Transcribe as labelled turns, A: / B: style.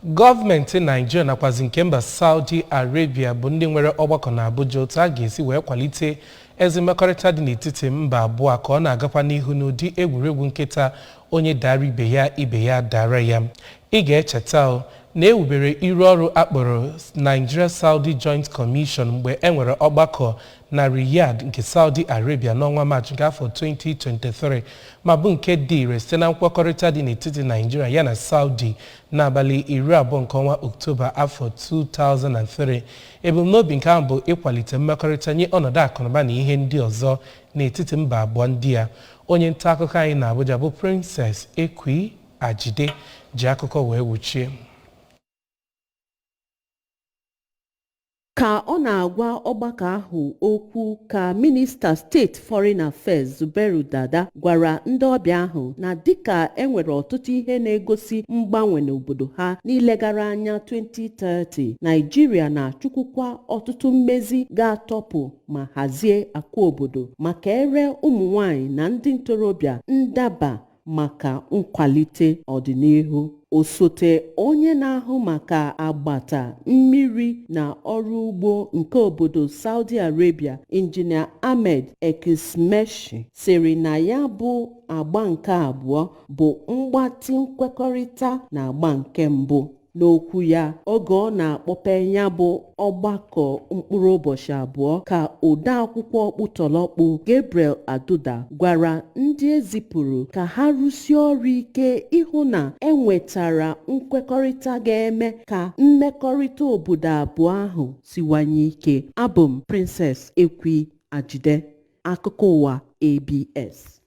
A: Gọọmenti Naijiria nakwazi nke mba Saudi Arabia bụ ndị nwere ọgbakọ na Abuja otu a ga-esi wee kwalite ezi mmekọrịta dị n'etiti mba abụọ ka ọ na-agakwa n'ihu n'ụdị egwuregwu nkịta onye dara ibe ya, ibe ya dara ya. Ị ga-echeta o na ewubere iru ọrụ akpọrọ Nigeria Saudi Joint Commission mgbe e nwere ọgbakọ na Riyadh nke Saudi Arabia n'ọnwa Maachị nke afọ 2023, ma bụ nke dị ire site na nkwekọrịta dị n'etiti Naijiria ya na Saudi n'abalị 20 nke ọnwa Oktoba afọ 2003. Ebumnobi nke ahụ bụ ịkwalite mmekọrịta nye ọnọdụ akụnụba na ihe ndị ọzọ n'etiti mba abụọ ndị a. Onye nta akụkọ anyị na Abuja bụ Princess Ekwi Ajide ji akụkọ wee wuchie.
B: Ka ọ na-agwa ọgbakọ ahụ okwu ka Minista Steeti Foreign Affairs Zubairu Dada gwara ndị ọbịa ahụ na dịka enwere ọtụtụ ihe na-egosi mgbanwe n'obodo ha n'ilegara anya 2030, Naijiria na-achụkwukwa ọtụtụ mmezi ga-atọpụ ma hazie akụ obodo maka ere ụmụ nwanyị na ndị ntorobịa ndaba maka nkwalite ọdịnihu. Osote onye na-ahụ maka agbata mmiri na ọrụ ugbo nke obodo Saudi Arabia, Injinia Ahmed Ekismeshi, sịrị na ya bụ agba nke abụọ bụ mgbatị nkwekọrịta na agba nke mbụ. N'okwu ya oge ọ na-akpọpe ya bụ ọgbakọ mkpụrụ ụbọchị 2, ka odeakwụkwọ ọkpụtọrọkpụ Gabriel Aduda gwara ndị ezipụrụ ka ha rụsie ọrụ ike ịhụ na enwetara nkwekọrịta ga-eme ka mmekọrịta obodo abụọ ahụ siwanye ike. Abụ m Princess Ekwi Ajide, akụkọ ụwa ABS.